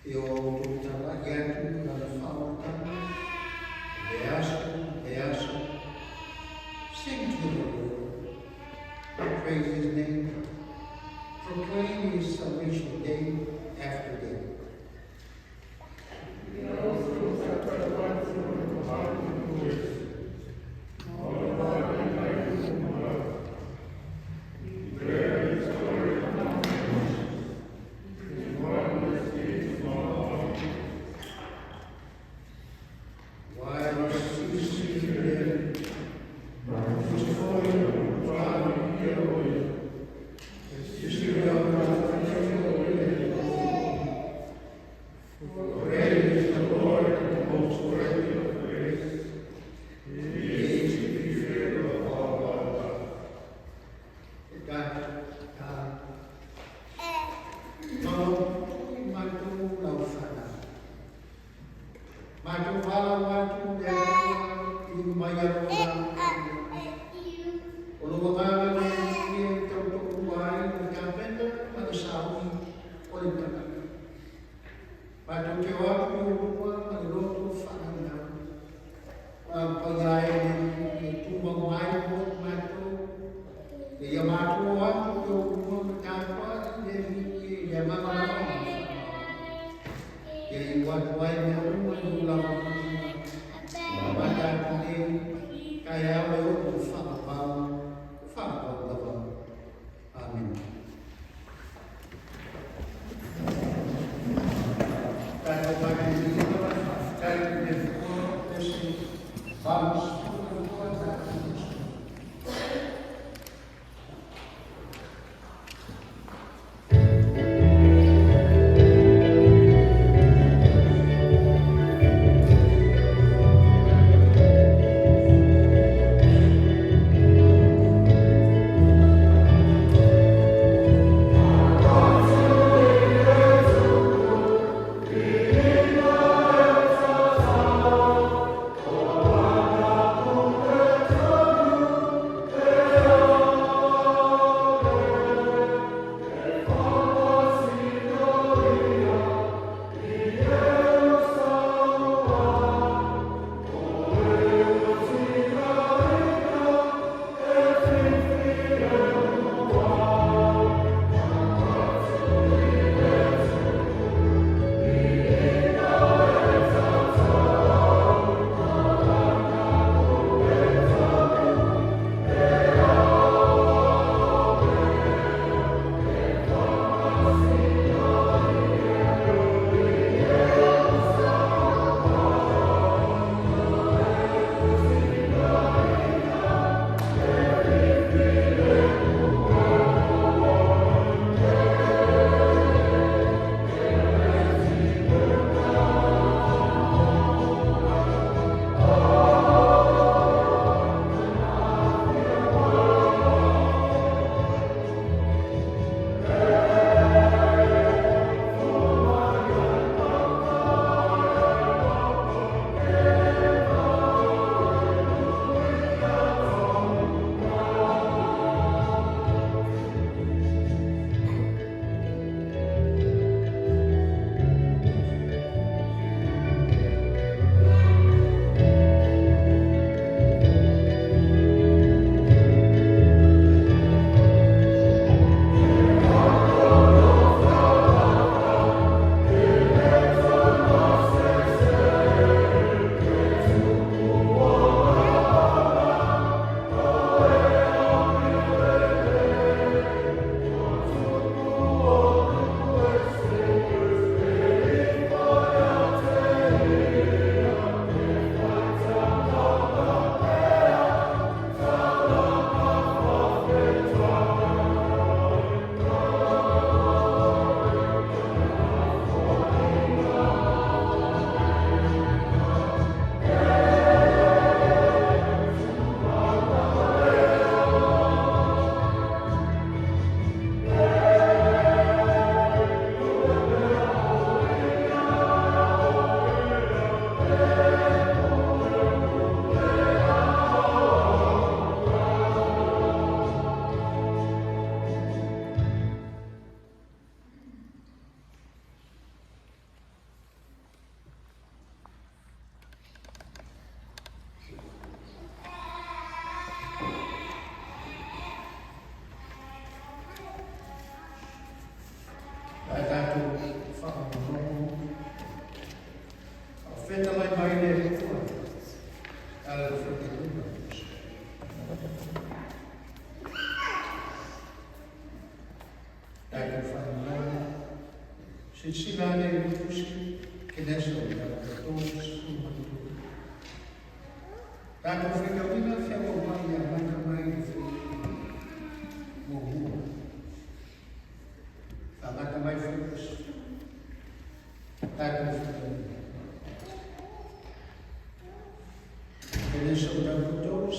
E o outou talai atu lana faaolataga i lea aso i lea aso. Sing to the Lord. Praise his name. Proclaim his salvation day after day. He also sacrificed on the heart of voice. All the life of God. Declare his glory among the nations, his marvelous deeds among all peoples. While ceasing them, Destroy For great is the Lord and most worthy of praise. He is to be feared above all gods. E Malo matou lau whana. Matou wala watu le atua i mai alola. O lo wanganga le e tau to ai le kapenta ma le sauni o le tagata. Matou te o atu i o luma ma le loto whanau. Ma pai ai le tumau mai mo matou. E ia matou o atu i o luma ma tātua i le i le manga lava o le whanau. Ia i watu ai mea uma i o lava putunga. Ma tātou nei, kai au e o whakapau, whakapau lava. Amen. Tātou mai te lima, whakawhitai le whakoro, ese, vamos, whakapau tātou. Fetalai mai le Atua e ala i le faitauina o le Tusi. Tatou faamoemoe, silasila ane i le Tusi Kenesa o le 33. Tatou faitauina feauauai e amata mai i le fuaiupu muamua. Faagata mai le fuaiupu 10. Tatou faitauina. Kenesa mataupu 33,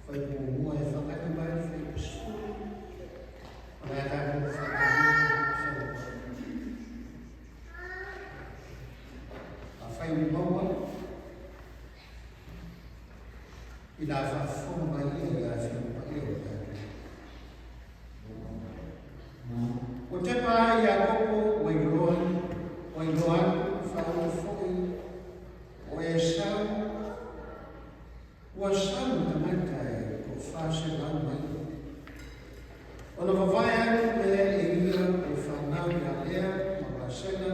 fuaiupu muamua e faagata mai le fuaiupu 10. O le a tatou faitauina feauauai. Afai ua maua, ina faafofoga mai ia i le Afioga Paia o le tatou. Ua tepa ai Iakopo ua iloa atu faauu foi o Esau ua sau ma tagata e 400 mai. Ona vavae atu lea e ia o fanau ia Lea ma Rasela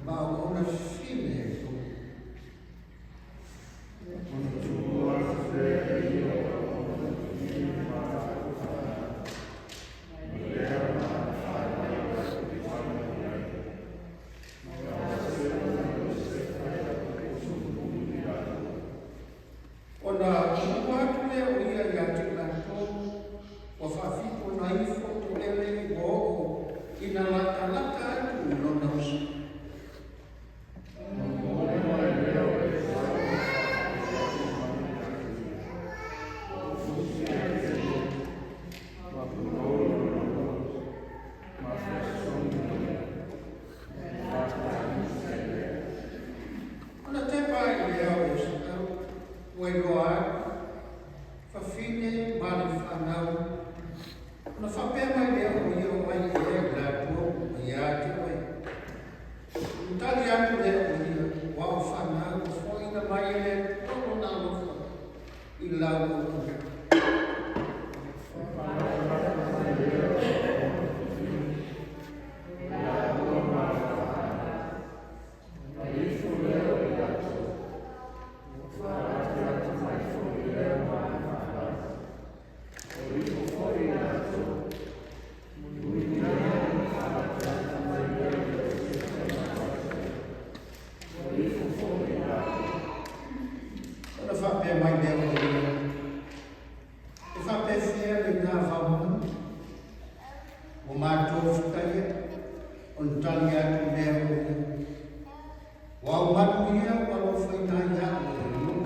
ma auauna fafine e tolu. Ona tuua atu lea e ia o auauna fafine ma a latou fanau, ma Lea ma ana fanau latou te tama i ai, ma Rasela ma Iosefa latou te usompuni i latou. Ona tuua atu lea o ia ia te i latou, ua faafito ona ifo toele ua oo ina latalata atu i lona uso. Ona momoli mai lea o Esau ma faapea mai ia te ia, “Ua ou fusia i le loto, ma pulou lona loto, ma fesoasoani ia, e faatalisa i lea.” Ona tepa ai lea o Esau ua iloa atu fafine ma le fanau. Ona faapea mai lea o ia o ai ea i latou ua ia te oe. Ona tali atu lea o ia, ua au fanau ua foaiina mai e le Atua lona alofa i lau auauna. Faalatalata mai lea o auauna fafine, i laua ma le fanau, ona ifo lea o i latou, ua faalatalata mai foi Lea ma ana fanau, ua ifo foi i latou, mulimuli ane ona faalatalata mai lea o Iosefa ma Rasela, ua ifo foi i latou. Ona faapea mai lea o ia, e faapefea lena vaomanu ua matou fetaia. Ona tali atu lea o ia, ua au manu ia ua alofaina ai au e lou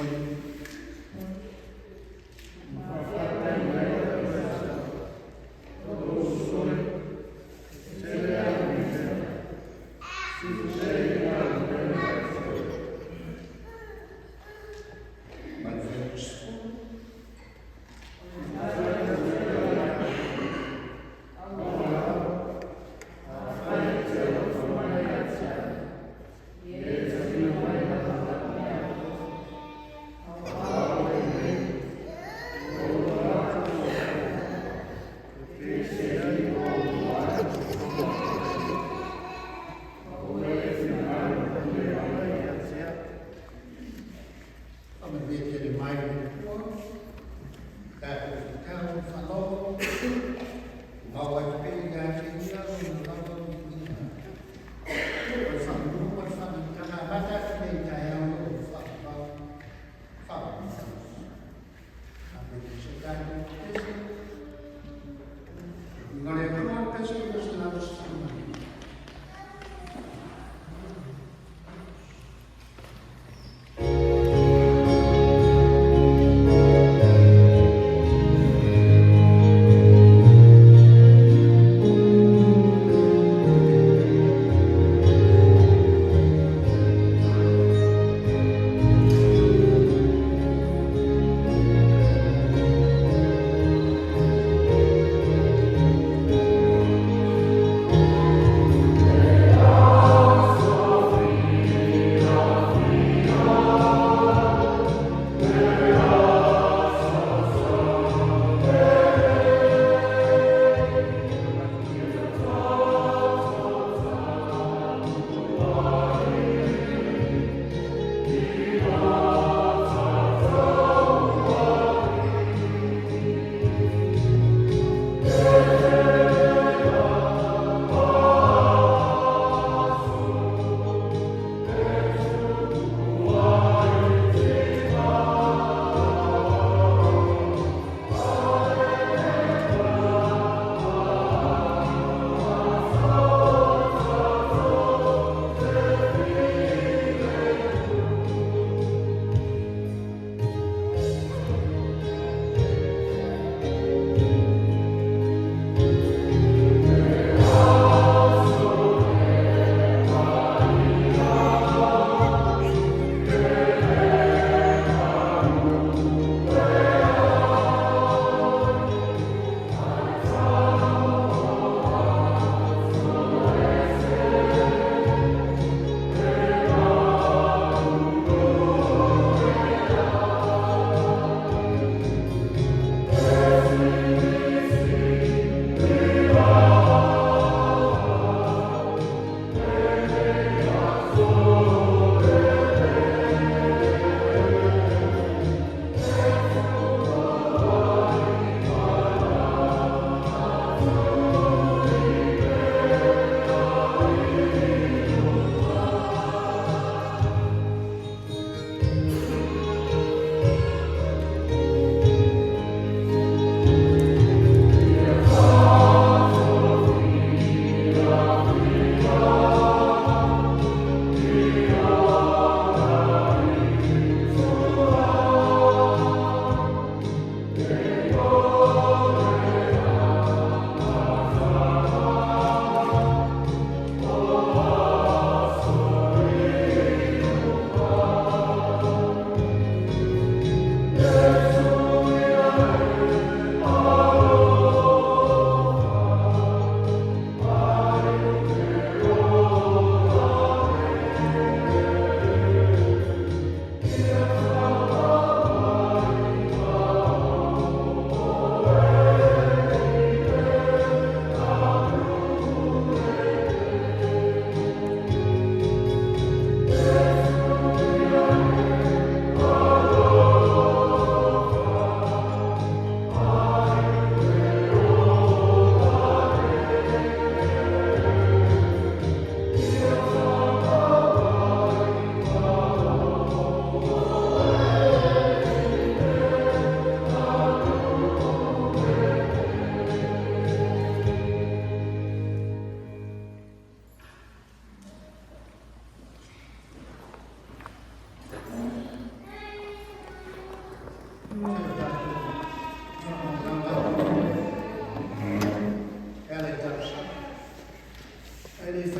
alii. Ona faafetai lea o Esau, “Lou uso e, e tele au lipega, sifusei i na lipega e totoe.” Ma le fuaiupu 10. Ona fai atu lea o Iakopo, “Aua lava, afai e te alofa mai ia te au, ia e talia mai lava lau mea.”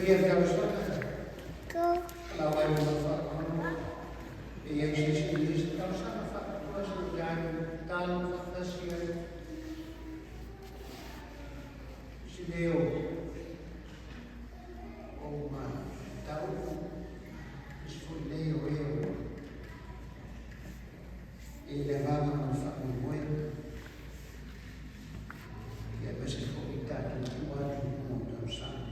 Faia le talosaga, lau ai ma faaaloalo. E i ai se isi e i ai se talosaga faapitoa se i tatou tatalo faatasi ai. Se leo o mataupu, se foi nei o e o i le agaga ma le faamoemoe, ia aemaise foi i tatou tuu atu i luma o talosaga.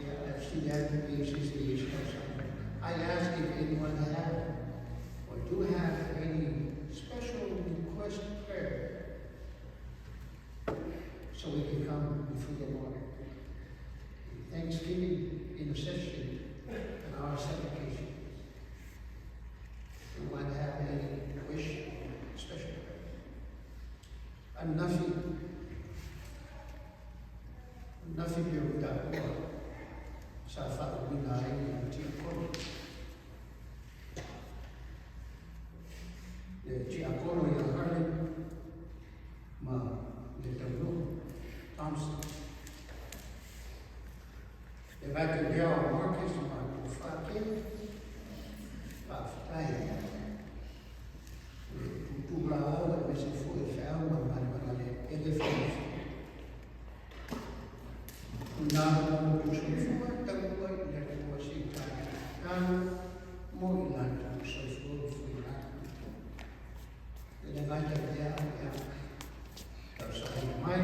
Ia, le fesili atu pe i ai se isi e i ai se talosaga. I ask if anyone have or do have any special request prayer so we can come before the Lord in thanksgiving, intercession, and our supplication. Anyone have any wish or special prayer? Ananafi, ananafi pe o taua sa faauuina ai le tiakono. Le tiakono ia Harley ma le Taunuu Thompson. Le vake lea o Marcus ma Tofake, faafetai. Le tutu laau aemaise foi le feau ma le malemaga le ele faamofi. Tuna mo tu soifua taua i le Atua se i tatou tatalo mo i latou soifua ma foi latou. E le gata i lea, ia talosaga mai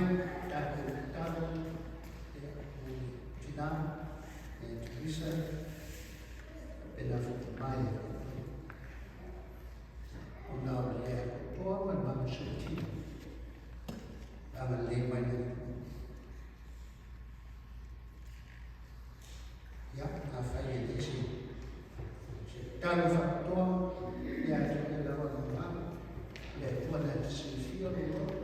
tatou tatalo ia mo le tina ia Teresa pena foi mai ona o le atoa ma le malosi o le tino. Agalelei mai le Atua. Ia, afai e leai se tatalo faapitoa, ia e te lava le mamalu, le Atua na te silafia lou loto,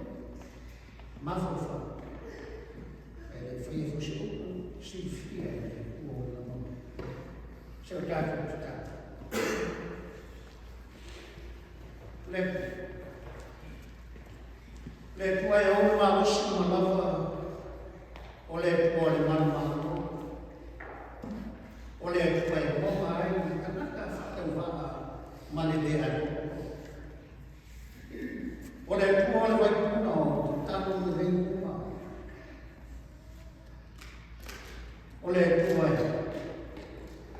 mafaufau, e le faia foi se upu, silafia e le Atua o lagona. Se o tatou tatalo. Le Le Atua e ou malosi ma lava, o le Atua o le manumalo, o le Atua e moga ai le tagata faatauvaa ma le le atoatoa. O le Atua o le vaipuna o tatalo lelei uma. O le Atua e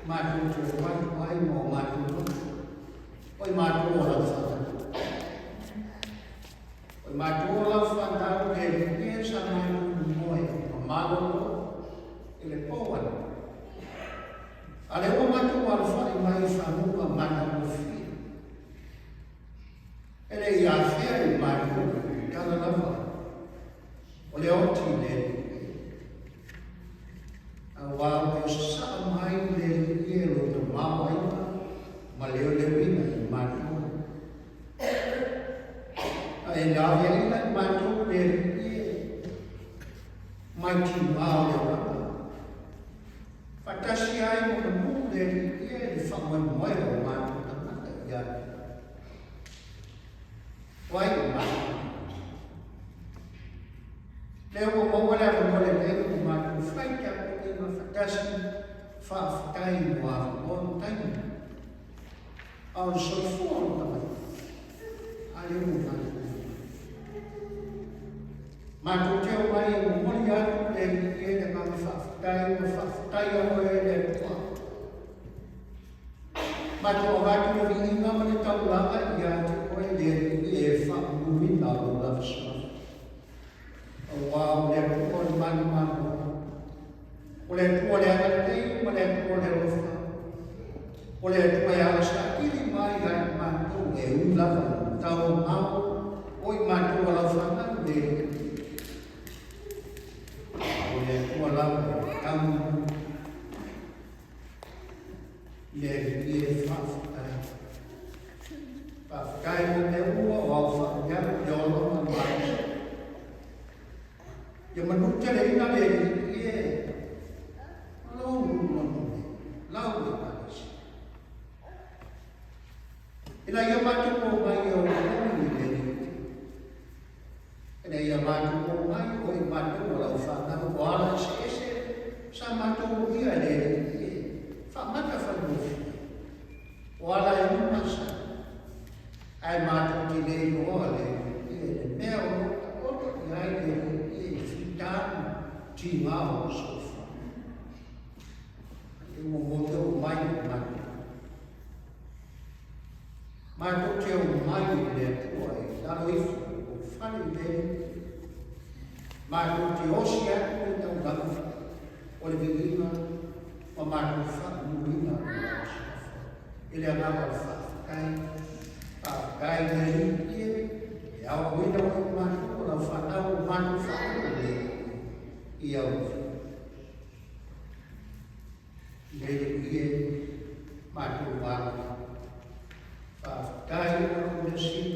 matou te o atu ai ma o matou loto, o i matou o lau fanau. O i matou o lau fanau le Alii e sa matou moe ma malolo i le po ana. A lea ua matou alafai mai i faguga matagofie. E le i afea i matou i tala lava o le oti i le Alii. Aua ua e sasaa mai le Alii e lou tamaoaiga ma leoleuina i matou. A e laveaiina i matou le Alii e mai timā o le olaga. Faatasi ai ma manu le Alii e le faamoemoe o matou tagata ia te oe. O ai o matou? Lea ua maua le avanoa lelei ua matou fai tapuaiga faatasi, faafetai mo avanoa ma taimi. A o le soifua o le tagata, a lea ua matou omai. Matou te omai e momoli atu le Alii e le agaga faafetai ma faafetai a oe e le Atua. Matou avatu le viiga ma le taulaga ia te oe le Alii e faamumuina lou lava suafa. Aua o le Atua o le manumalo, o le Atua o le agalelei ma le Atua o le alofa, o le Atua e ala saili mai ia i matou e ui lava i tau mamao o i matou o lau fanau le Alii. O le Atua lava e taumumu le Alii e faafetai. Faafetai mo mea uma o au faauiaga le ola ma le malosi. Ia manu teleina le Alii e ma lou nuu manune, lau Ekalesia. Ina ia matou omai e omai i le Alii. Ina ia uia le Alii e faamata faigofie, o ala e uma sa, ae matou te le iloa le Alii e le mea o lo o taoto i ai le Alii e fita ma tiga o le soifua. E ua moe mai i matou. Matou te omai i le Atua i lalo ifo o lou fale i le Alii. Matou te osi atu le taulaga o le viiga ma matou faamumuina i lau suafa i le agaga o le faafetai. Faafetai i le Alii e le aoaoina o i matou o lau fanau o matou faalogo le i au Le Alii e matou valaau. Faafetai ona o mea sili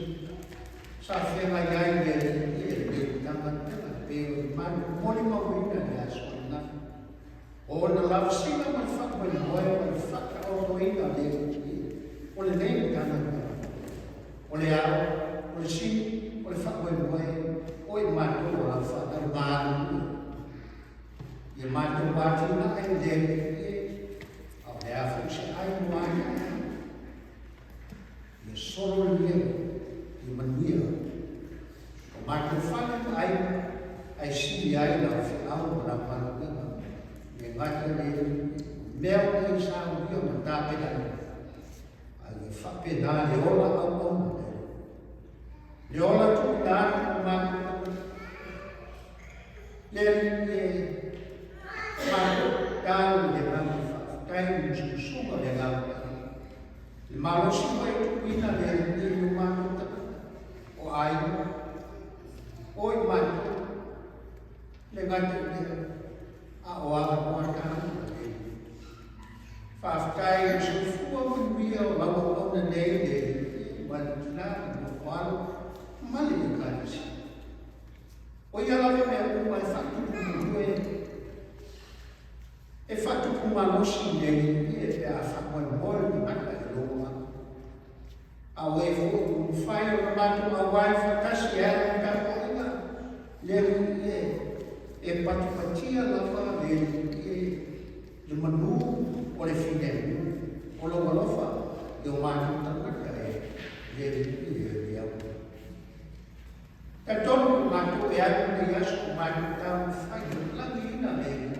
sa feagai ai le Alii e le Matagaluega pei o le matou molimauina i le aso ananafi. O ona lavasiga ma le faamoemoe ma le faataotoina o le Alii o lenei Matagaluega. O le ao, o le sili, o le faamoemoe o i matou o lau fanau galulue. Ia matou atinae i le Alii e, a o le a foi se ai mo aiga. Ia solo lelei, ia manuia. O matou fale ma aiga, ae sili ai lau feau ma lau galuega. Le gata i le Alii, o mea o nei saunia ma tapenaina, a ia faapena le ola auauna le Alii. Le ola tuuina atu i matou tagata. Le Alii e, matou tau i le agaga faafetai i le musumusuga o le Agaga Paia. Le malosi ua e tuuina le Alii i o matou tagata, o aiga, o i matou, le gata i lea, a o avanoa taua le Alii. Faafetai i le soifua manuia o lau auauna nei le Alii ma le tina ma le nofo-alo ma le Ekalesia. O ia lava mea uma e faatupu galue, e faatupu malosi i le Alii e pe a faamoemoe le tagata i lou agaga. A o e foi ua mafai ona matou auai faatasi e ala i le tapuaiga, le Alii e, e patipatia lava le Alii e, le manu o le filemu o lou alofa i o matou tagata e le Alii e le au. Talitonu matou e alu lenei aso o matou taumafai e lagiina le Alii.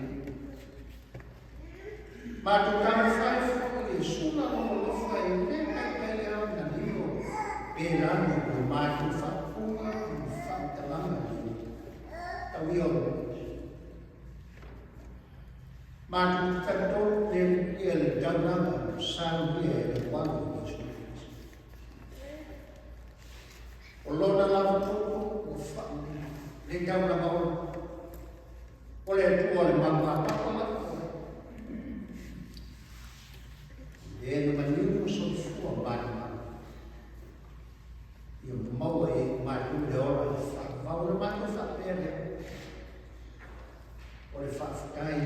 Matou taumafai foi e sula lou alofa e le taitai lava ona lilo pe lanu o matou faaupuga ma faamatalaga i le Alii. Tauia o Matou te talitonu le Alii le taulaga saunia e le uaga o Iesu Keriso. O lona lava toto ua faamulimu le taulaga ola. O le Atua o le maluapapa lava oe. Le na maliu ma soifua malumalu. Ia maua e matou le ola i faavavau le matou faapea lea. O le faafetai,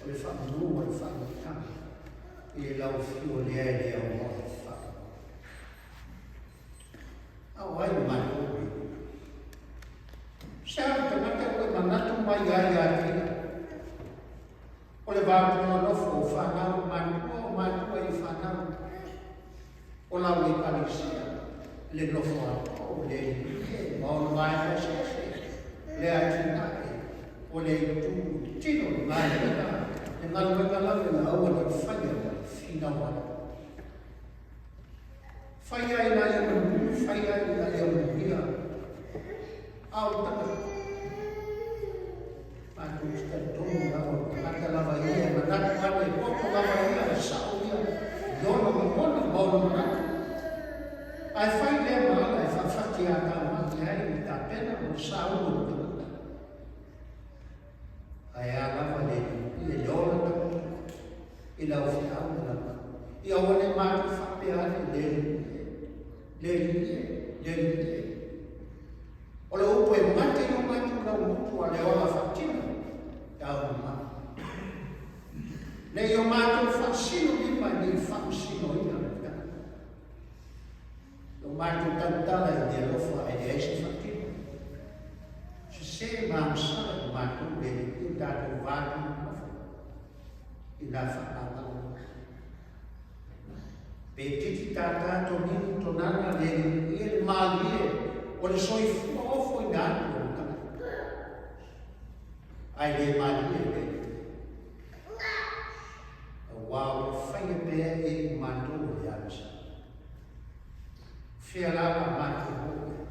o le faamanu ma le faamatala i lau afio lea e le aoao e faavavau. A o ai matou e? Se a le tagata ua e manatu mai ai ia te ia. O le vatumanofo o fanau i matua o matua i fanau. O lau Ekalesia, le nofo atoa o le Alii ma ona vaega eseese, le atinae o le itu tino le galuega, le galuega lava ina aua ne i faia ma le finau ai. Faia ina ia manu, faia ina ia manuia, a o le tagata, matou te talitonu lava o le tagata lava ia e manatu ane, e poto lava ia, e sao ia i ona lagona ma ona manatu. Ae fai lea ma ala e faafatiatamai ai le tapena ma le sauni o le tagata. Ae a lava le Alii e le ola tagata i lau feau ma lau mana. Ia aua ne i matou faapea ane, le Alii e, le Alii e, le Alii e. O le upu e mate i o matou laugutu a le ola faatino, tau mamao. Ne i o matou faasino lima nei faamasinoina le tagata. O matou tautala i le alofa e leai se faatino. Sese ma agasala i matou le Alii o tatou va nonofo. Ina faamagalo. Pe titi tātā toniu tonana le ia le malie o le soifua ofo ina atu o le tagata. Ae le malie le auā o lo faia pea e i matou o le alasa. Fea la la matou o ia.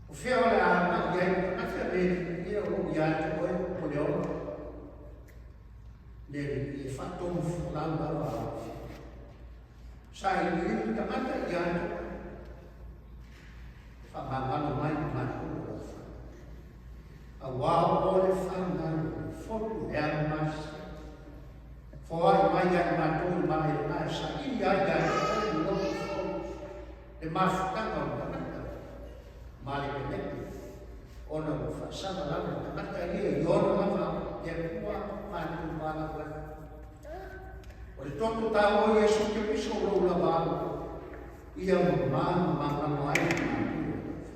O fea o le a agai ai le tagata le ia o lo o ia te oe o le ola. Le e faatonu folau lava a lau Afioga. Sailiili le tagata ia te oe. Faamagalo mai ma matou o lau fanau. Auā o oe le fanau o le fotu le alo masisi. Foai mai ia i matou i malae e saili ai ia te oe le loto fou, le mafutaga o le tagata ma le pelepe, ona ua faasaga lava le tagata ia i ona lava le Atua matou valaau ai. O le toto taua o Iesu Keriso o lou lava alo, ia mama ma magalo ai i matou o lau fanau.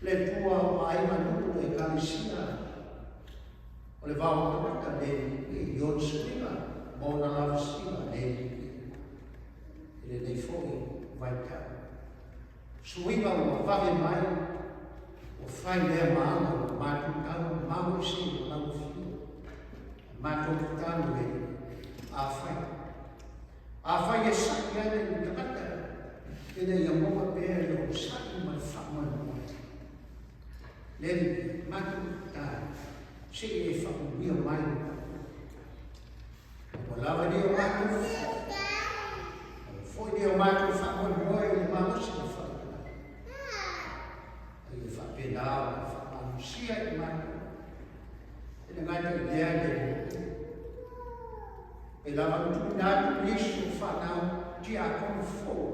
Le Atua o aiga nuu ekalesia o le vao tagata le i ona suiga ma ona lavasiga le i lenei foi vaitau. Suiga ua vave mai, ua fai lea ma aga ua matou tau mau ese i lau afio. Matou tatalo le afai. Afai e sa'i ai le tagata, ina ia maua pea le onosai ma le faamoemoe. Le matou tatalo, se i e faamanuia mai le tatou. Ua lava nei o matou foi nei o matou faamoemoe i le malosi o le faamatalaga. A ia faapena ona faamalosia i matou. E le gata i lea le e lava na tuuina atu nisi o fanau tiakono fou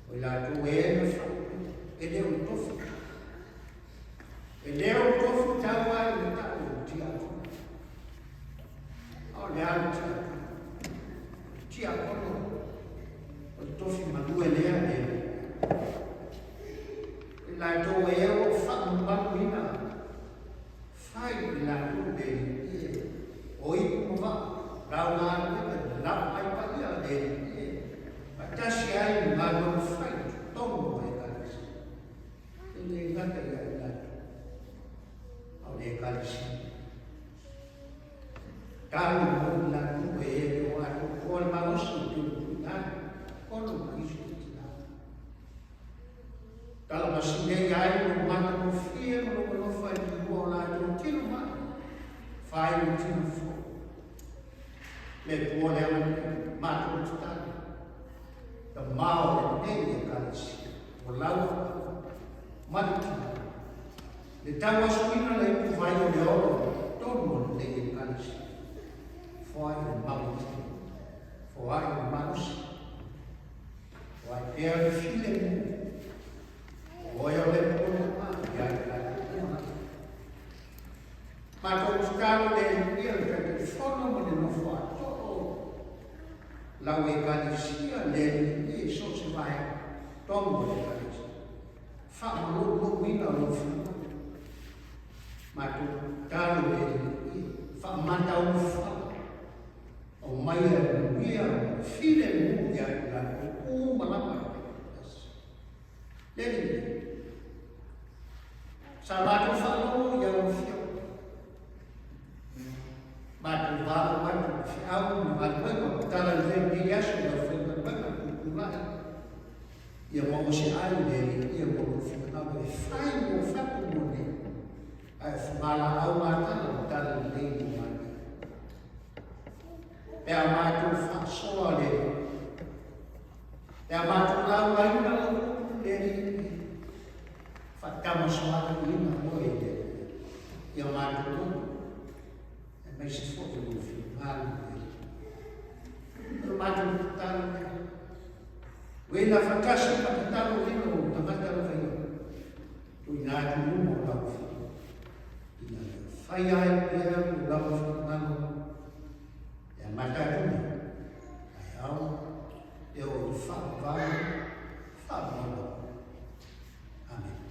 o i latou e na faaupea e le o le tofi. E le o le tofi tau ai le tau o le tiakono. A o le a le tiakono? O le tiakono o le tofi malue lea le i latou e o faamamaluina fai i latou le ie o ipu ma vaa lau galuega lau mai paia le ie faatasi ai ma galuega fai i totonu o ekalesia. E le gata ia i latou, a o le ekalesia. Talo mo i latou e le o atoatoa le malosi o tuutuuina atu, ona ma isi o tina. Tala masinei ai lou matagofie ma lou alofa i lua o latou tino mai, fai le tino fou. Le Atua le agalelei, matou tatalo, tamao lenei ekalesia, o lau ma le tino. Le tauasuina le ipuvai o le olo tonu o lenei ekalesia. Foai le mau tino, foai le malosi. Foai pea le filemu, o oe o le pona ma ia i latou uma. Matou tatalo le ia le Taitaifono ma le nofo a too lau ekalesia le i so o se vaega tonu o le ekalesia. Faamaloulouina lou finagalo. Matou tatalo le ia faamataulufala aumaia le manuia ma le filemu ia i latou uma lava e taitasi. Le Alii, sa matou faalogo i au afioga, matou valaau atu i feau ma galuega o tala lelei lenei aso i lau faigaluega tutulai, ia maua se ai le Alii ia mo lou finagalo e fai mo fatu mo nei, ae o fagalaau matala o tala lelei mo matou. Pe a matou faasoa le Alii, pe a matou laugaina lau upu le Alii, faatamasoaliiina oe le Alii ia matou loto, aemaise foi o lou finagalo le Alii. O le matou tatalo lea, uena faatasi ma tataloina o tagata lava ia, tuuina atu i luma o lau Afioga, ina ia faia ai pea lo lau finagalo e amata atu nei, taeao, e oo i le faavavau, faavavau lava. Amene.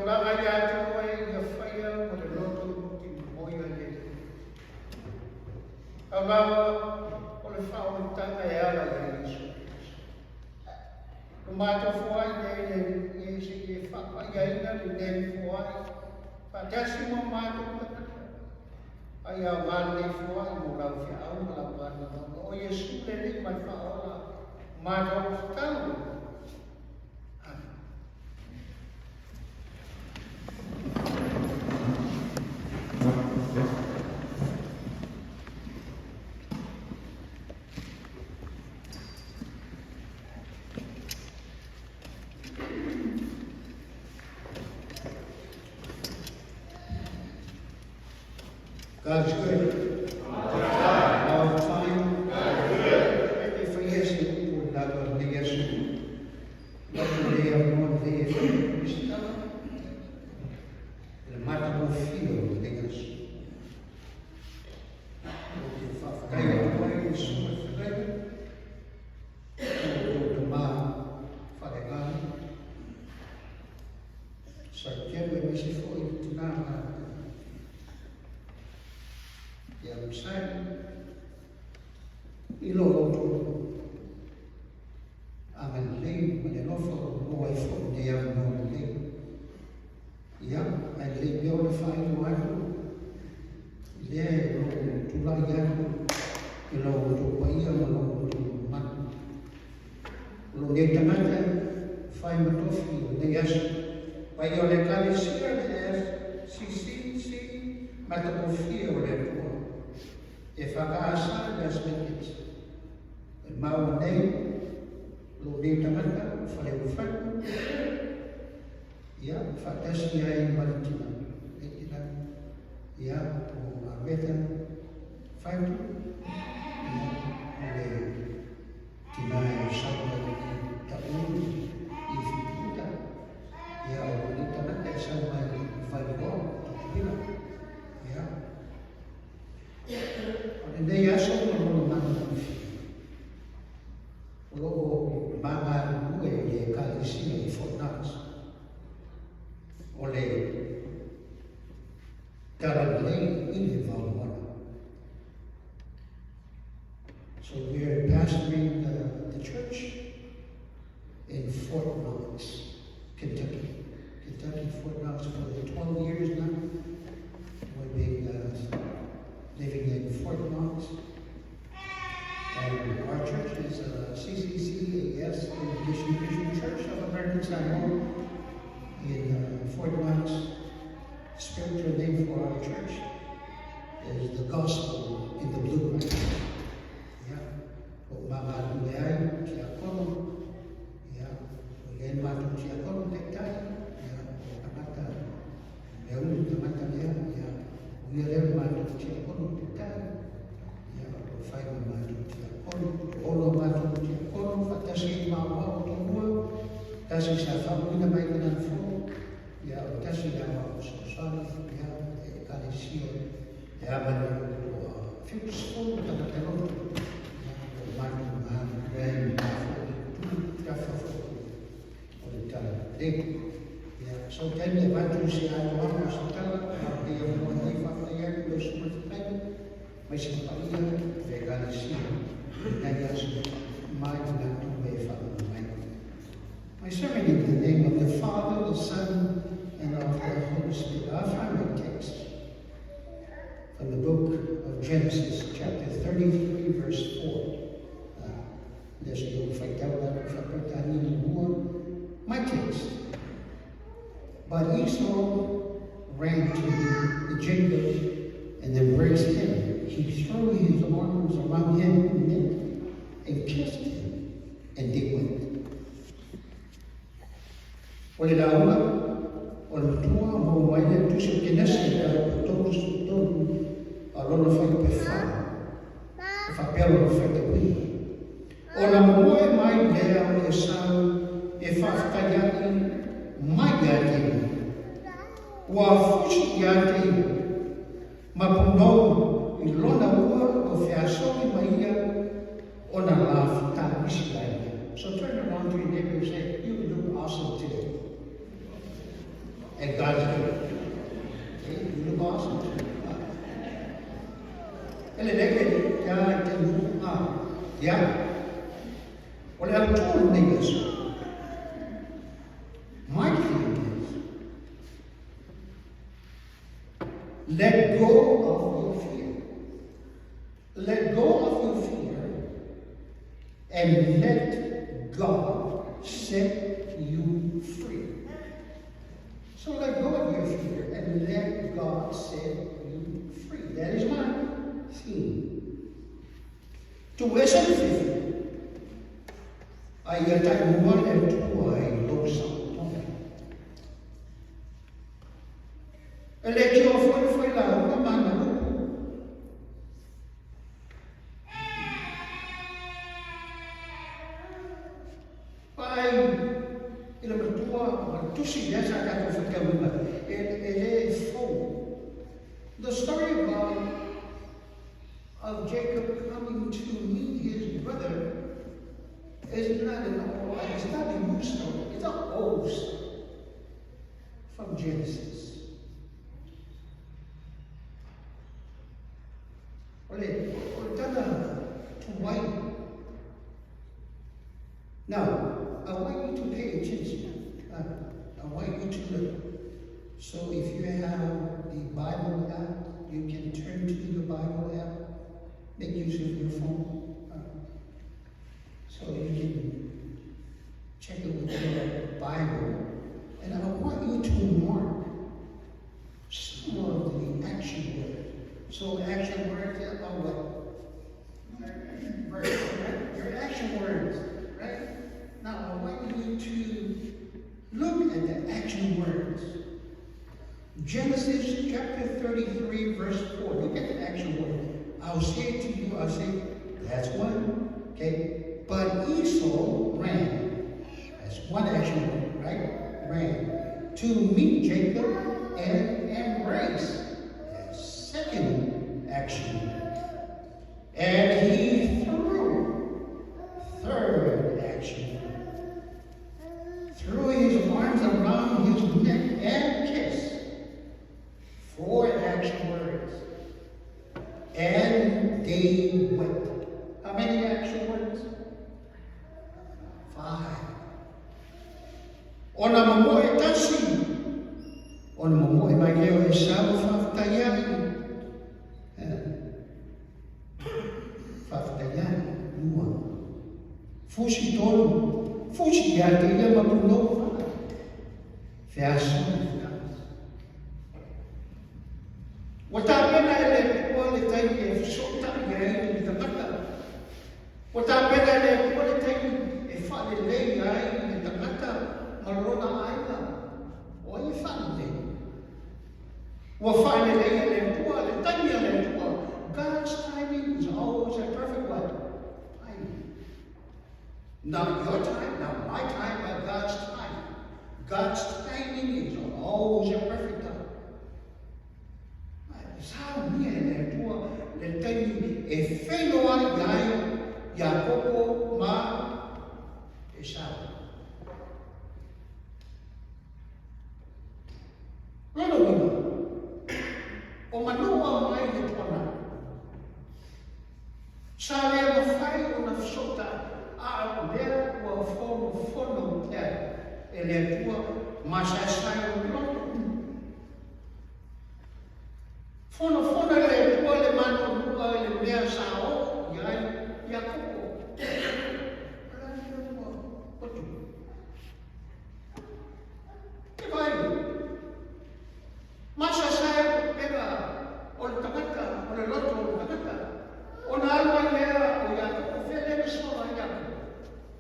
Tulaga ia te oe ia faia ma le loto motimoi a le Au lava o le faaolataga e ala ia Iesu Keriso. Ua matou foai nei le Alii e se i e faapaiaina lenei foai faatasi ma o matou tagata. A ia aoga lenei foai mo lau feau ma lau manumanu. O Iesu le Alii ma le Faaola, matou tatalo. Amen. God is good. All the time. E whai ese upu o lalo nei aso. Lako lea mo le e whai Kristana. Le mata mo fio o nei aso. O te whawhai atu ai e suma whai. O te mā wharengai. Sa kelu e misi foi i te nā Ia Masai, i lo outou agalelei ma le alofa ua maua ai foi lenei avanoa lelei. Ia, ae lelei pea ona faailoa atu i lea o lo o tulai atu i lo outou paia ma lo outou mamalu. O lou nei tagata e fai ma tofi o lenei aso. Paia o le Ekalesia le FCCC matagofie o le Atua e whakaasa i Las Vegas. E maua nei lou nei tagata o Whareufatu, ia, whaatasi ai ma le tina. Le tina, ia, o Ameta Whaitu, ia, o le Tina e sau mai i Taʻu i Fitiuta, ia o lou tagata e sau mai i Vailoa, Tutuila, ia. O lenei aso ma lona matagofie, o lo o ma galulue i le Ekalesia i Fort Knox, o le Talalelei i le Vaomoana. So we are pastoring the, the church in Fort Knox, Kentucky. Kentucky, Fort Knox for 12 years now. We've been living in Fort Knox. And our church is CCCAS, the Mission Christian Church of American Samoa in Fort Knox. Spiritual name for our church is the Gospel in the Bluegrass. Ia, o magalule ai tiakono, ia, o ia ni matou tiakono taitai, ia, o tagata, mea ulu tagata lea, ia, o ia lea o matou tiakono taitai, ia, o fai ma matou tiakono, toolo a matou tiakono, faatasi ai ma aoao tomua, tasi sa faauuina mai le Nanafono, Ia, o tasi lea o fesoasoani, ia, e Ekalesia e ava nei ua 70 tagata loto, ia, o matou galulue ai i lena foi itu tafa foi o le Talalelei. Ia, sau taimi avatu se atoaga o se tala, a o lenei avanoa nei faafetai atu i lau susuga i le fetalaiga, aemaise le paia o le Ekalesia i lenei aso mai i latou e faalogo mai. My sermon in the name of the Father, the Son, and of the Holy Spirit. Our primary text from the book of Genesis, chapter 33, verse 4. There's a little My text. But Esau ran to the Jacob and embraced him. He threw his arms around him neck and kissed him, and they wept. O le lauga, o le matua maua mai lea tusi o Kenese i le 33 a lona fuaiupu e fa, e faapea lona faitauina. Ona momoe mai lea o Esau e faafetai ai mai ia te ia. Ua fusi ia te ia, ma punou i lona ua o feasogi ma ia ona la fetalisi ai lea. So turn around to your neighbor and say, you look awesome today. And God's good. Okay, you look awesome too. E le leke ia i te nuku a. Ia. O le autū lenei aso. My theme is let go of your fear. Let go of your fear and let God set you free. So let go of your fear and let God set you free. That is my theme. Tu ese le fifi. A ia taimua le Atua i lou saotoga. E le tio foi foi lauga ma ana upu. Vaai i le matua ma le tusi lea sa tatou faitauina e le fou. The story about of Jacob coming to meet his brother is not an old, it's not a new story, it's an old story from Genesis. O le, o le tala tuai. Now, I want you to pay attention. I want you to look. So if you have the Bible app, you can turn to your Bible app, make use of your phone. So you can check it with your Bible. And I want you to mark some of the action words. So action words are what? Words, right? Your action words, right? Now I want you to look at the action words. Genesis chapter 33, verse 4. Look at the action word. I'll say it to you. I'll say, that's one. Okay. But Esau ran. That's one action word, right? Ran. To meet Jacob and embrace. That's second action word. And he threw. Third action word. Threw his arms around his neck and kissed. Four action words. And they wept. How many action words? 5. Ona momoe tasi. Ona momoe mai lea o Esau faafetai ai. Faafetai ai. Lua. Fusi tolu. Fusi ia te ia ma punou fa. Feaso. Ua tapena e le Atua le taimi e fesootai ai le tagata. Ua tapena e le Atua le taimi e faalelei ai le tagata ma lona aiga. O ai e faalelei? Ua faalelei e le Atua le taimi a le Atua. God's timing is always a perfect what? Timing. Not your time, not my time, but God's time. God's timing is always a perfect time. Saunia e le Atua le taimi e feiloai ai Iakopo ma Esau. Lona uiga, o Manoa mai le tuanai. Sa le mafai ona fesootai, a o lea ua fonofono pea e le Atua masaesae o le loto. Fonofono e le Atua le manuanua i le mea sa oo i ai Iakopo. O le a le mea ua tupu? E vaai, masaesae o pega o le tagata, o le loto o le tagata. Ona alu ai lea o Iakopo, fea lea na sola ai Iakopo?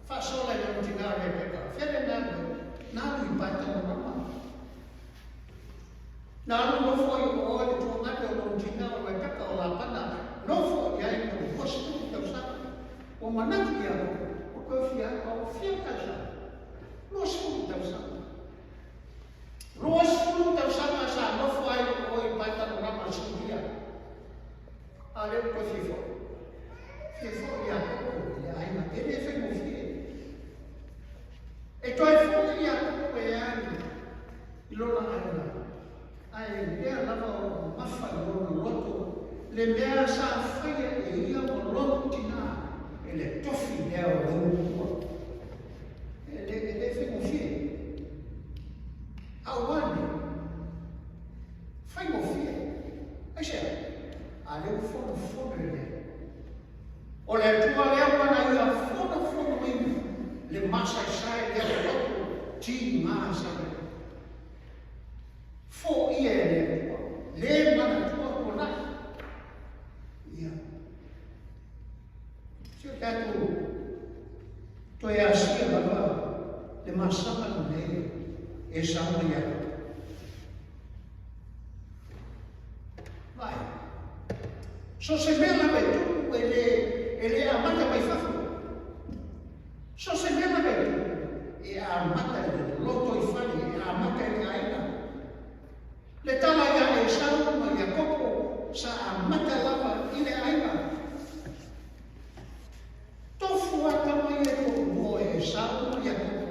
Faasola i lona tina o Rebeka. Fea lea na alu ai? Na alu i Paetanarama. Na alu nofo ai o oe le tuagate o lona tina o Rebeka o Lapana, nofo i ai mo le 20 tausaga. Ua manatu Iakopo, ua toe fia alu a ua fia tausaga. 20 tausaga. 20 tausaga sa nofo ai o oe i Paetanarama Suria. A lea ua toe fia foi. Fia foi Iakopo i le aiga e le faigofie. E toe foi Iakopo e alu i lona aiga. Ae lea lava o lo o mamafa i lona loto le mea sa faia e ia ma lona tinā e le tofi lea o le ulumatua. E le, e le faigofie. A ua ane, faigofie. Aisea? A lea ua fonofono e le O le Atua lea ua na ia fonofonoina le masaesae lea o loto tigā sa i ai. Foia e le Atua, le manatua tuanai. Ia. Si o tatou toe asia lava le masaga lenei e sau mai ai. Vai. So se mea lava e tupu e le, e le amata mai fafo. So se mea lava e tupu e amata i le loto i fale, e amata i le aiga. Le tala ia Esau ma Iakopo sa amata lava i le aiga. Tofu a tama ia e toalua e Esau ma Iakopo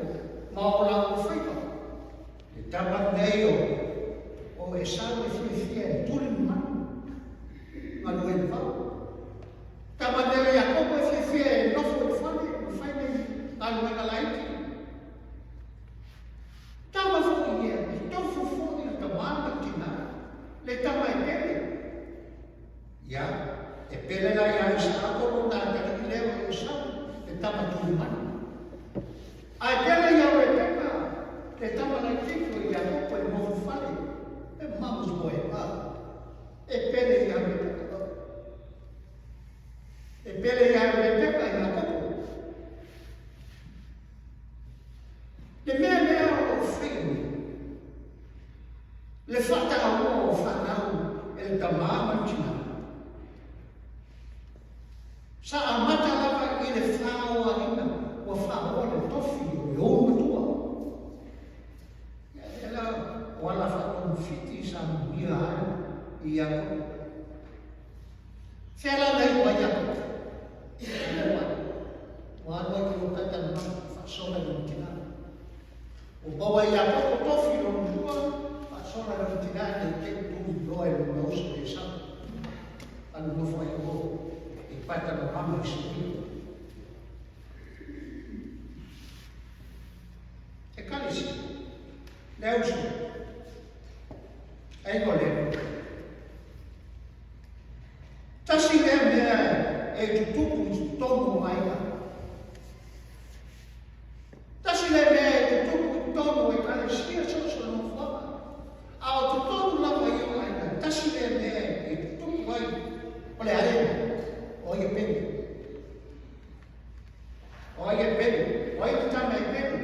ma o laua faiva. Le tama lenei o o Esau e fiafia e tuli le manu, galue i le vao. Tama lea o Iakopo e fiafia e nofo i le fale ma fai nei galuega laiti. Tama foi ia, e tofu foi le tamā ma le tinā, le tama e pele. Ia, e pele la iā Isaako lona atalii lea o Esau, le tama tuli manu. A e pele iā Rebeka, le tama laitiiti o Iakopo e nofo fale, e mama's boy, a, e pele iā Rebeka. E pele iā Rebeka Iakopo. Le mea lea o lo o faia nei, le faataua o fanau e le tamā ma le tinā, sa amata lava i le faoaina ua faoa le tofi o le ou matua. Ia lea la o ala faatogafiti sa manuia ai i Iakopo. Fea la na iu ai Iakopo? Ua alu ai i o tata na faasola i lona tinā. Ua maua e Iakopo tofi i lona lua, faasola i lona tinā nei te tui loa i lona uso i Esau. Alu nofo ai o i Patanarama i Suria. Ekalesia, le uso, ai ko le. Tasi lea mea e tutupu i totonu o aiga. Tasi lea mea e tutupu i totonu o ekalesia so o se nofoaga. A o totonu lava ia o aiga, tasi lea mea e tutupu ai o le aena, o ai e pele. O ai e pele, o ai te tama e pele.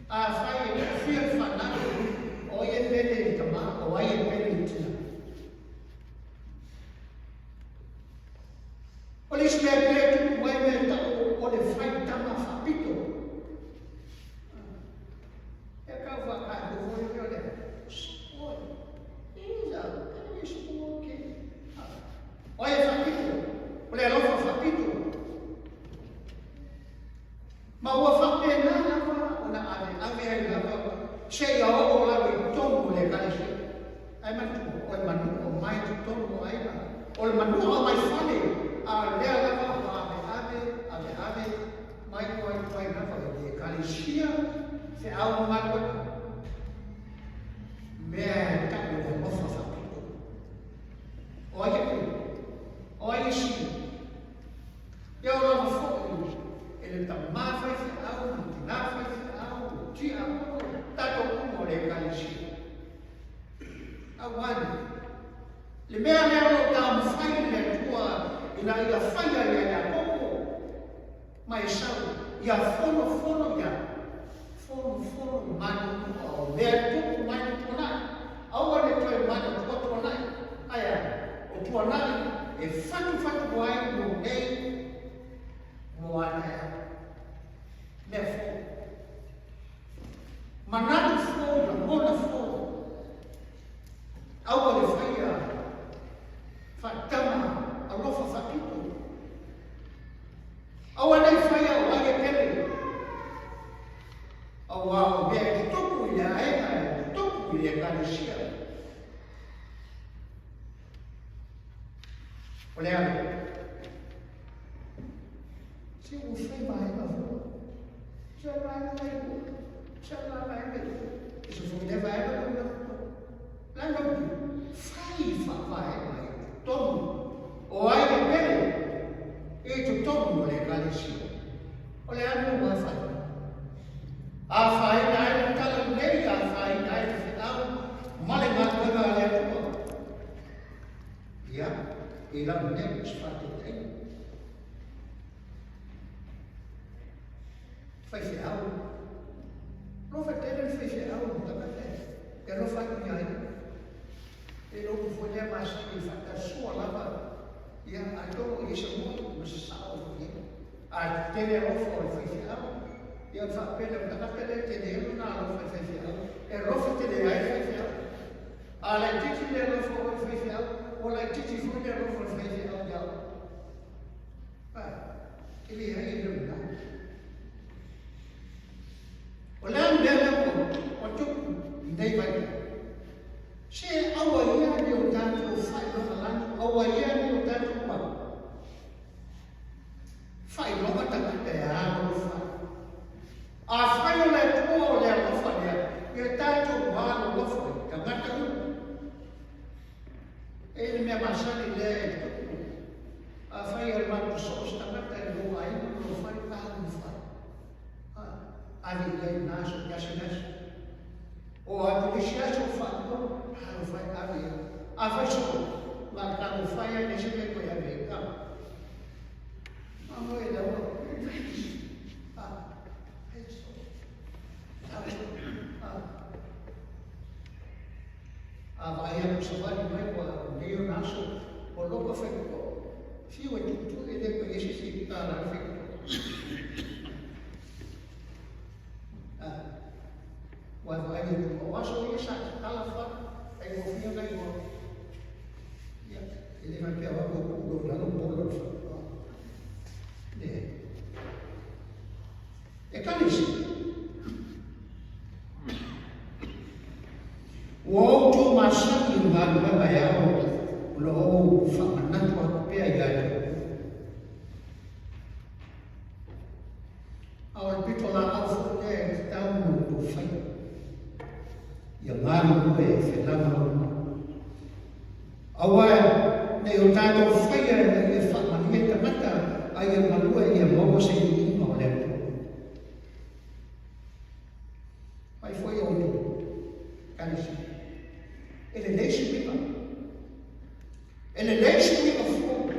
Afai e tofia le fanau, o ai e pele i le tama, o ai e pele i le tina. O le isi mea e tupu mai mea tau o le fai tama faapito. E kau whakae foi o le spoil. He's a very small kid. O ai e faapito, o le alofa faapito. Ma ua faapena lava ona aveave ai lava seia oo lava i totonu o le Ekalesia. Ae manatua, o le manua o mai totonu o aiga, o le manua o mai fale, a lea lava ua aveave, aveave mai ua ai lava i le Ekalesia feau ma galuega. Mea e tau o le alofa faapito. O ai e pele? O ai e sili? Ia o lava foi e le tamā faifeau, le tinā faifeau, le tiakono, tatou uma o le Ekalesia. Aua ne le mea lea o lo o taumafai e le Atua ina ia faia ia Iakopo ma Esau, ia fonofono ia fonofono manu o mea tupu mai le tuanai. Aua ne toe manatua tuanai. Ae a? O tuanai e fatufatu ai mo nei mo a taeao. Mea fou. Manatu fou, lagona fou. Aua le faia faatama alofa faapito. Aua nei faia o ai e pele. Auā o mea e tutupu i le aiga, e tutupu i le Ekalesia. O le a? Se ua fai vaega foi. Se o vaega mai ua. Se o la vaega i ua. E se foi le vaega na ua. La na ua. Fai faavaega i totonu. O ai le pele i totonu o le ekalesia. O le a le mea ua fai? Afaina ai le tala lelei, afaina ai le feau ma le galuega a le Atua. Ia, i lau nei o se faataitaiga. Faifeau. Alofa tele le faifeau i le tagata e alofa atu ia ia. E le upu foi lea masani i faatasua lava, ia, atonu o i ai se moni ma se sao o i ai. A tele alofa o le faifeau, ia ona faapea lea o le tagata lea e tele ai lona alofa i le faifeau, e alofa tele ai le faifeau. A laitiiti le alofa o le faifeau, ua laitiiti foi le alofa o le faifeau ia oe. A, e leai e le o lena. O le a le mea lea ua tupu i nei vaitau? Se aua ia ne i o tatou faailogalanu, aua ia ne i o tatou mau. Faailoga tagata e alolofa ai. Afai o le Atua o le alofa lea, ia tatou alolofa i tagata uma. E i le mea masani lea e tupu, afai e alu atu soo se tagata i lou aiga ma lou fale, alolofa ai. Ave i ai na aso, i aso i aso. O atu i isi aso, faalua, alolofa ai, ave i ai. Afai soo, ma le alolofa ai, leai se mea e toe ave ai. A vaai atu savali mai ua nei ona aso ua loka faitotoa. Fiu e tuutuu e le toe i ai se isi tala le faitotoa. Ua vaai atu o aso ia sa tatala fale, faigofie ona igoa. Ia, e le faapea o au ua puu lalo po o le fale. Leai. Ekalesia. Ua outou masani i le galuega e ao o lo o ou faamanatu atu pea ia te outou. A o le pitolaau foi lea e tatau ona outou faia, ia galulue e felagolagomai. Aua ne i o tatou faia ina ia faamalie tagata, a ia galue ia maua se viiga o le Atua. Mai foi outou, Ekalesia, e lelei suiga. E lelei suiga fou,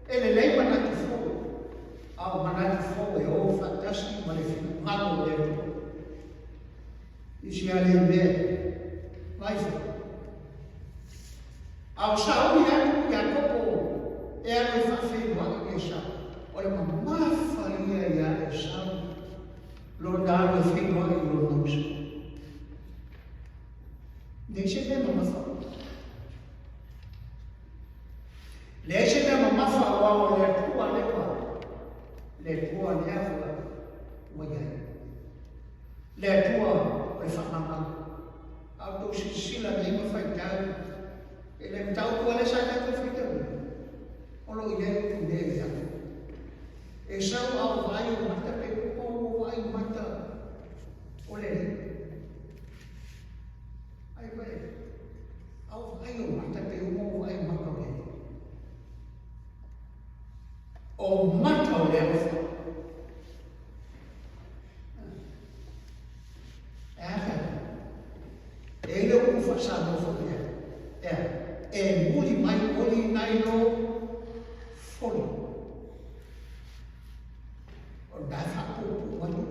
e lelei manatu fou, a o manatu fou e o faatasi ma le finagalo o le Atua. Isi a le mea, vai foi. A o sauni atu Iakopo e alu e faafeiloai i Esau, o le mamafa ia ia Esau lona alu e feiloai i lona uso. Leai se mea mamafa. Leai se mea mamafa aua o le Atua lea ua le Atua lea ua ua i ai. Le Atua o le faamamalu. A outou silasila nei ma faitau i le mataupu lea sa tatou faitauina, o lo o i ai upu nei ia. E sau a o vaai o mata pe o vaai mata o le Alii. Ai vai, a o vaai o mata pe uma o vaai mata o le Alii. O mata o le alofa. E a ka? E le upu faa-Samoa foi lea. E a? E muli mai oli nai lo foli. O nā whaapupu atu.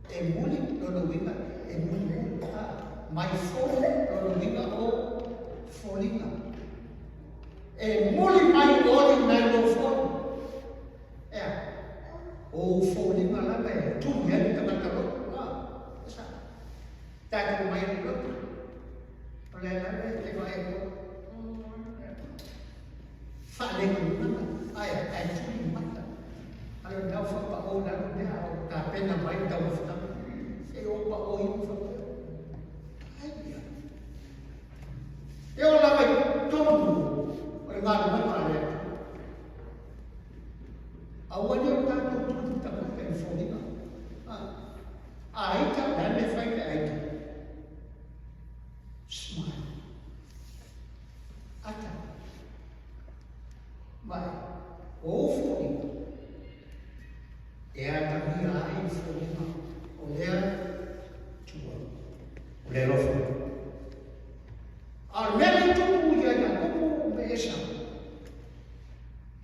E muli lona uiga, e mulimuli, a, mai foli lona uiga o foliga. E muli mai oli nai lo foli. Ea, o foliga lava e tuli ai le tagata loto, a, e sa. Tatou mai le loto. O le lava e te vaai atu. Faaletumaga, ae, ae tuli mata. A o lena ua faapao i lalo mea a o tapena mai le taumafataga. Se i ou pao i faapea. Ai ia. E oo lava i totonu o le galuega a le Atua. O ou foliga e atagia ai foliga o lea tua, o le alofa. A o le mea lea e tupu ia Iakopo ma Esau,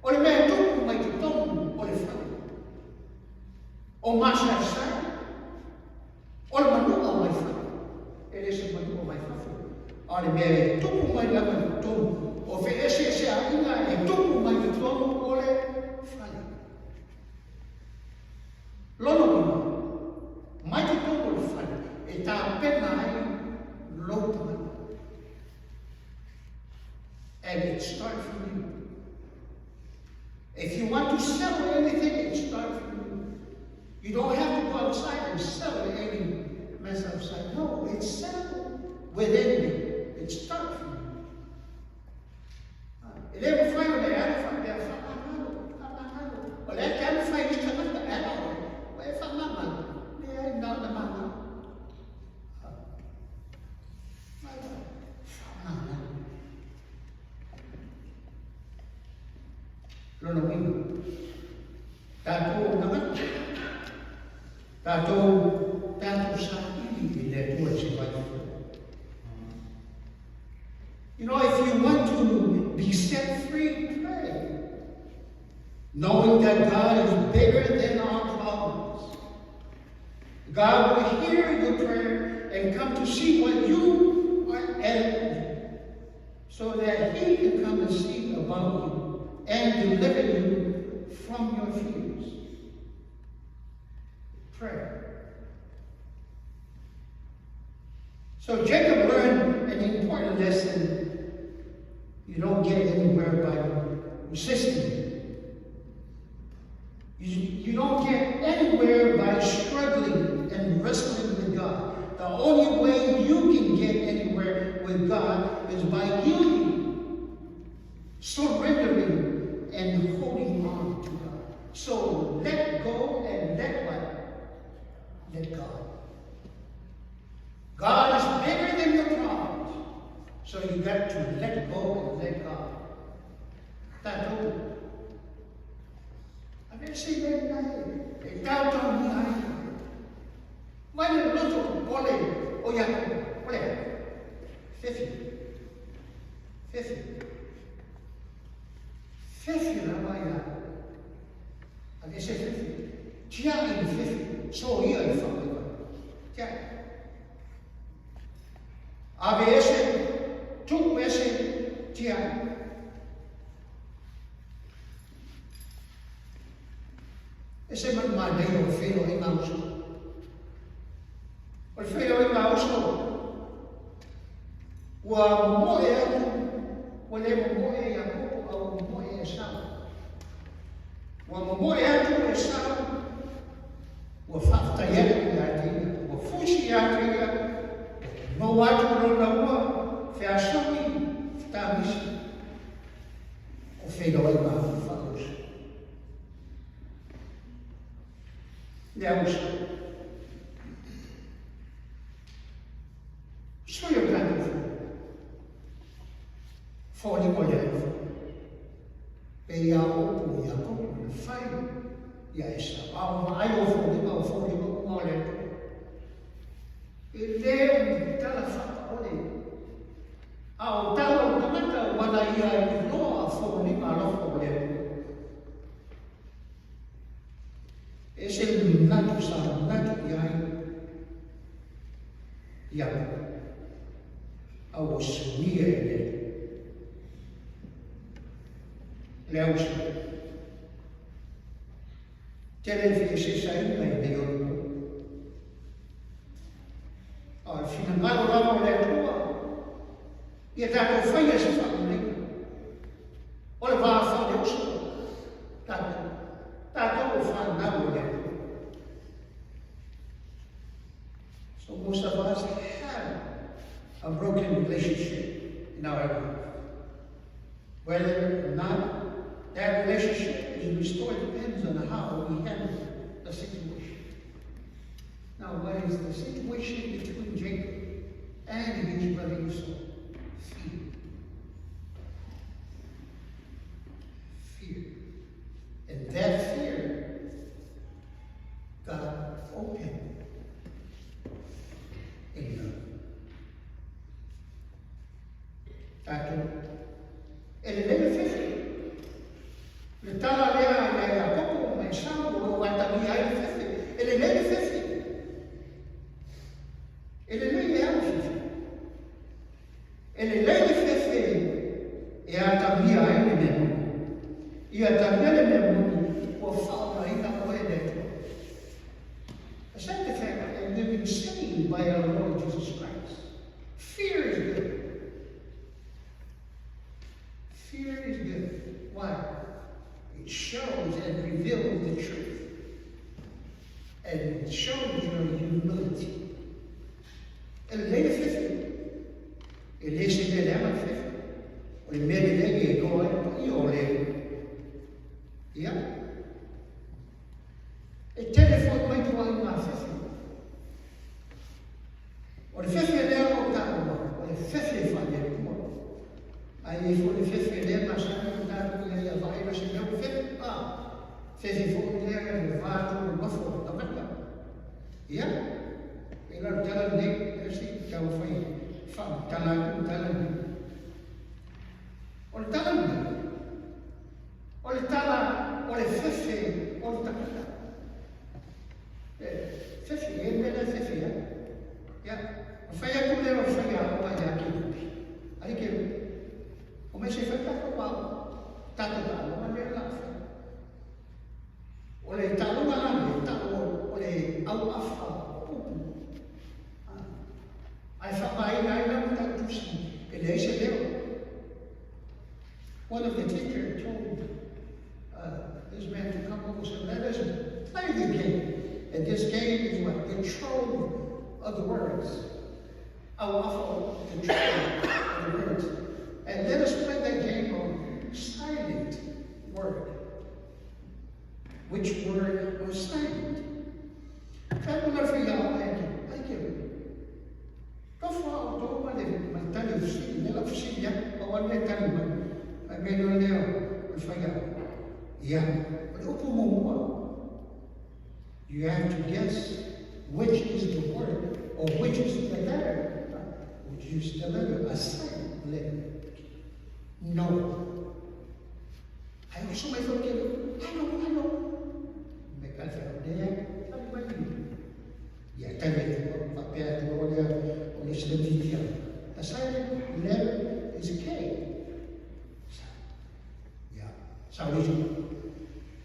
o le mea e tupu mai totonu o le fale, o masaesai, o le manu'a mai fale, e le se manu'a mai fafo, a o le mea e tupu mai lava i totonu, o feeseeseaiga e tupu mai totonu o le fale. Lona uiga, mai totonu o le fale e tapena ai lou tagata. And it starts from you. If you want to settle anything, it starts from you. You don't have to go outside and settle any mess outside. No, it's settled within you. It starts from you. E le mafai ona e alu faapea faamagalo, faamagalo. O lea e te alu fai i isi tagata, e ala oe, ua e faamagalo. Leai, na ona magalo. Faamagalo. Lona uiga, tatou o tagata, tatou, tatou saili i le Atua se vaifo. You know, if you want to be set free, pray. Knowing that God is bigger than our problems. God will hear your prayer and come to see what you are at, so that He can come and see about you and deliver you from your fears. Pray. So Jacob learned an important lesson. You don't get anywhere by resisting. You don't get anywhere by struggling and wrestling with God. The only way you can get anywhere with God is by yielding, surrendering, and holding on to God. So let go and let what? Let God. God is bigger than your problems. So you got to let go and let God. Tatou. A mea se mea lena e taotaomia ai. Mai le loto popole o Iakopo, o le a? Fefi. Fefi. Fefi lava Iakopo. A mea se fefi. Tiaʻi le fefi, soia i whakaiwa. Tiaʻi. Ave ese, tuu ese, tiaʻi. E se manu manaia o le feiloaiga uso. O le feiloaiga uso, ua momoe atu, ua le momoe Iakopo a ua momoe Esau. Ua momoe atu Esau, ua faafetai atu ia te ia, ua fusi ia te ia, ua maua atu lona ua feasogi fetamisi. O feiloaiga faauso. Le auso. Sui o tatou fo. Foliga o le alofa. E ia upu Iakopo na fai ia Esau. A o vaai o foliga o foliga uma o le Atua. E le o ni tala faataole. A o tala o tagata ua na ia iloa foliga alofa o le Atua. E ese le manatu sa manatu i ai Iakopo, a ua suia e le le auso. Tele le feeseeseaiga i nei ona po. A o le finagalo lava o le Atua, ia tatou faia se faalelei. O le va faaleuso, tatou, tatou o fanau o le Atua. So most of us have a broken relationship in our life. Whether or not that relationship is restored depends on how we handle the situation. Now, what is the situation between Jacob and his brother Esau? Fear. Fear. Tatou. E lelei le fefe. Le tala lea ia Iakopo ma Esau o lo o atagia ai le fefe. E lelei le fefe. E lelei e au fefe. E lelei le fefe e atagia ai le mea moni. Ia atagia le mea moni ua faaaogaina oe e le Atua. Accept the fact that we've been saved by our Lord Jesus Christ. Fear is good. Fear is good. Why? It shows and reveals the truth. And it shows your humility. E lelei le fefe. E le se mea leaga le fefe. O le mea lelei e iloa ai le paia o le. Ia. E tele foi mai ituaiga fefe. O le fefe lea o taua, o le fefe faale-Atua. Ae i ai foi le fefe lea masani ona tatou i ai a vaai loa i se mea ua fefe, a, fefe foi lea i le va atu o le nofo o le tagata. Ia, e la le tala lenei, lea se i taumafai e faamatala atu le tala lenei. O le tala lenei, o le tala o le fefe o le tagata. E, fefe, e le mea lea e fefe ai. Ia, na fai atu lea o le faiaoga ia Kelupe. Ai Kelupe. O mai se i fai tatou aoga. Tatou taaloga lea o le a fai. O le taaloga la lenei, tau o le auafa pupu. Ae faaaogaina ai la matautusi e leai se leo. One of the teacher told this man to come over and said, let us play the game. And this game is what? The trove of the words. Auafa, the trove of the words. And let us play that game of silent word. Which word was silent? Fai mo le faiaoga e ke, ai ke. Tofu a o tō ma le ma le tali o fesili, le la fesili atu, pau lava le mea e tali mai. Fai mai loa lea o le faiaoga. Ia, o le upu muamua, you have to guess which is the word or which is the letter. Which is the letter, a silent letter. No. Ai oso mai foi ke, I know, I know. Me ka le whai, lea, tali mai. Ia tali atu, faapea atu loa lea o le isi le. The silent letter is K. Yeah. Sao le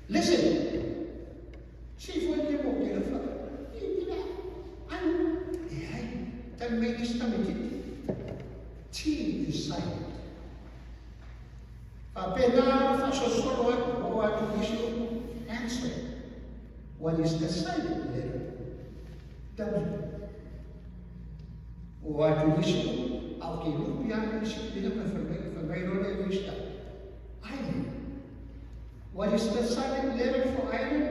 Listen. Si foi te mo ke le fa. Anu. E ai. Tali mai ni tamaitiiti. T is silent. Faapena le faasolosolo atu o atu nisi upu. Answer. What is the silent letter? W. O atu nisi upu, a o ke lupi a nisi pina ma fai mai loa lea nisi ta. Island. What is the silent letter for island?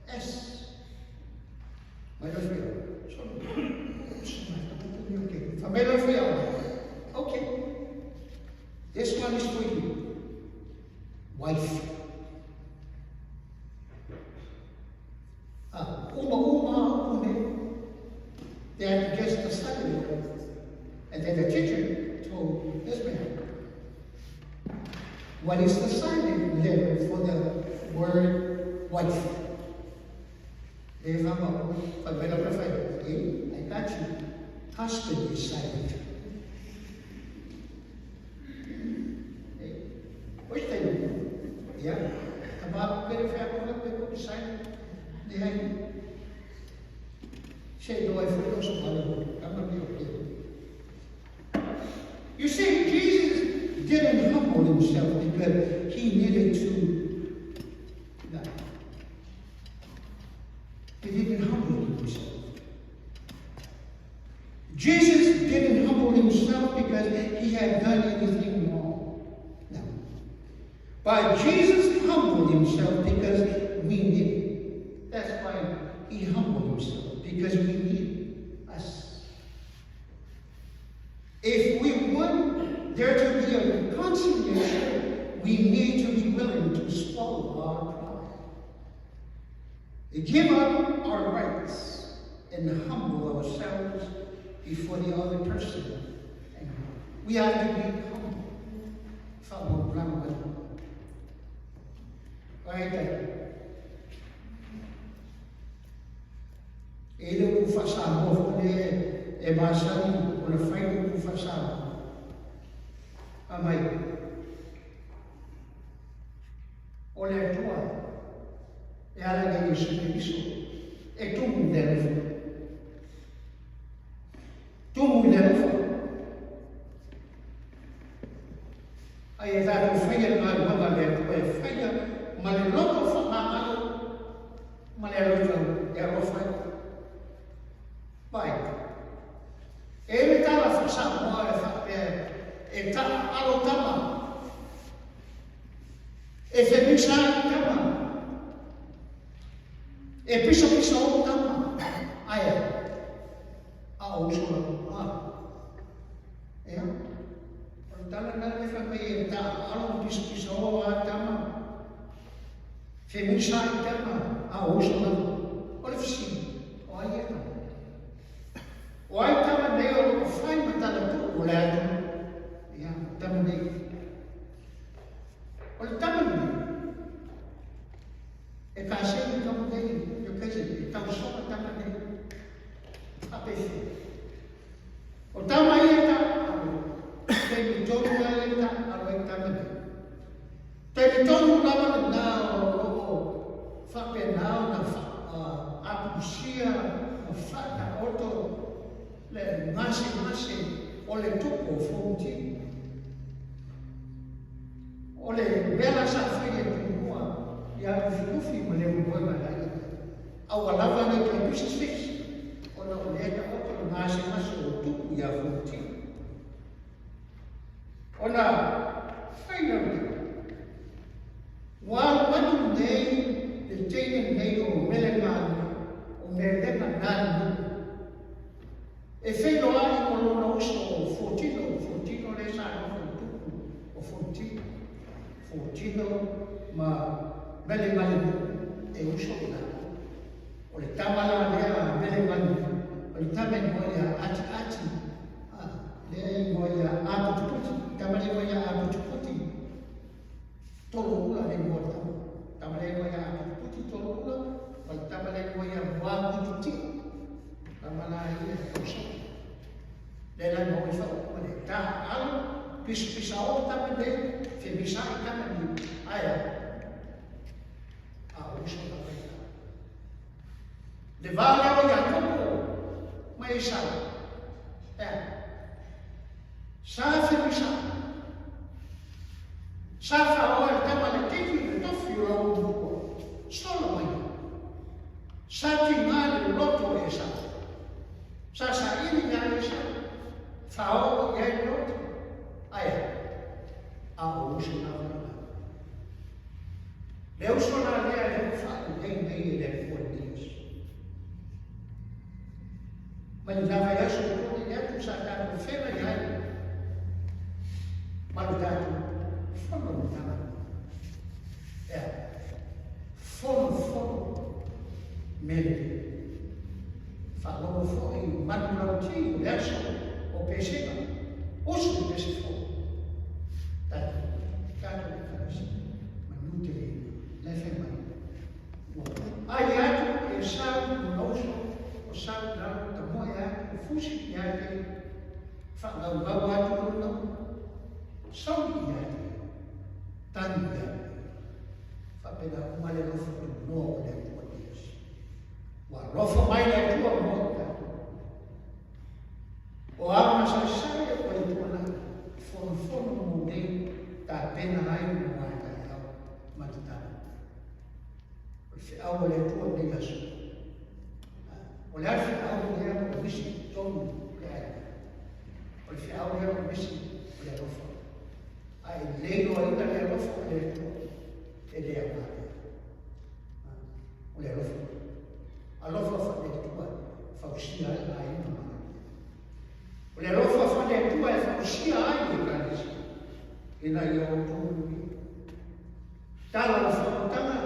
S. Mai loa fai au. Fai mai loa fai au. Okay. This one is for you. Wife. Ah, uma uma une. They had to guess the silent word. And then the teacher told this man, what is the silent letter for the word wife? Hey, I got you. Husband is silent. Hey, which thing? Yeah. About silent. Say no, I You see, Jesus didn't humble himself because he needed to. No. He didn't humble himself. Jesus didn't humble himself because he had done anything wrong. No. But Jesus humbled himself because we need it. That's why he humbled himself, because we need us. If we want there to be a reconciliation, we need to be willing to swallow our pride, give up our rights, and humble ourselves before the other person and God. We are to be humble. Faamaualalo ai. Ai tai. E i ai le upu faa-Samoa foi lea e masani ona fai le upu faa-Samoa. Fai mai, o le Atua e ala ia Iesu Keriso e tumu i le alofa. Tumu i le alofa. Ai e tatou faia le galuega a le Atua e faia ma le loto faamagalo ma le alofa e alofa ai. Vai. E i ai le tala faa-Samoa e faapea e taaalo tama, e femisa ai tama, e pisapisa o tama, ae a o uso lava. Ah. Ea, o le tala lena lea fai mai e taaalo ma pisapisa o a tama, femisa ai tama, a o uso lava. O le fesili, o ai ia tama? O ai tama nei o lo o fai ma tala tuu o le atunuu? Ia, o tama nei. O le tama nei, e kasegi tama nei, e kasegi, e tausoga tama nei. Faapefea. O tama ia taaalo, taimi tonu lava lea taaalo ai tama nei. Taimi tonu lava lena o lo o faapena ona apulusia ma faataoto le gasegase o le tupu o Fonoti. O le mea la sa fai e Tumua ia Lufilufi ma Leulumoe ma laia, aua lava ne i toe pisa se isi, ona o lea e taoto le gasegase o tupu ia Fonoti. Ona fai lea o le tala, Ua alu atu nei le teine lenei o Melemanu, o Melemananu, e feiloai ma lona uso o Fuatino, o Fuatino lea sa nofo i tupu o Fonoti, Fuatino ma Melemannu e uso i latou. O le tama la lea a Melemannu, o le tama e igoa ia Atiati, a, lea e igoa ia Aputiputi, tama lea e igoa ia Aputiputi, Toloula le igoa o le tama. Tama lea e igoa ia Aputiputi Toloula, ma le tama lea e igoa ia Muagututia. Tama la ia e tausoa. Lea la e maua i faaupuga lea, taaalo, pisapisao tama nei, femisa'i tama nei, ae a? A o uso lava ia. Le va lea o Iakopo ma Esau, e a? Sa femisa'i. Sa faaoa e le tama le keiki le tofi o lau matua, solo mai ai. Sa tiga le loto o Esau. Sa saili ia Esau, faaoo i ai le loto, ae a? A o uso lava i lalo. Le uso la lea e hoʻofaalelei nei e le Akua i lenei aso. Mai le lava i aso ua tuanai atu sa tatou feagai ai ma le tatou fono Matagaluega. Ea, fono fono me lelei. Faalogo foi i manulauti o le aso o Pesega, usu le pese fou. Tatou, tatou Ekalesia, manu tele, la e fai mai. Ua ai atu e sau lona uso, o sau i lalo, tamoe atu, fusi ia te ia, faagaugau atu lona uma, sauni ia te ia, tanu ia te ia. Faapena uma le alofa tunoa o le Atua Iesu. Ua alofa mai le Atua mo i tatou. O a masaesai o le tuanai, fonofono mo nei tapena ai mo a taeao ma tatalo. O le feau a le Atua i lenei aso. O le a le feau lea o lo o misi i totonu o le aiga? O le feau lea o lo o misi o le alofa. A e le iloaina le alofa o le Atua, e le aoga lea. O le alofa. Alofa faale-Atua e fausia ai aiga ma aiga. O le alofa faale-Atua e fausia ai Ekalesia ina ia outou manuia. Tala o le faaolataga,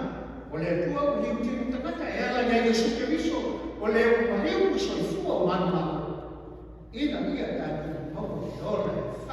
o le Atua ua liutino tagata e ala ia Iesu Keriso, o le ua maliu ma soifua o manumalo, ina ia tatou maua le ola e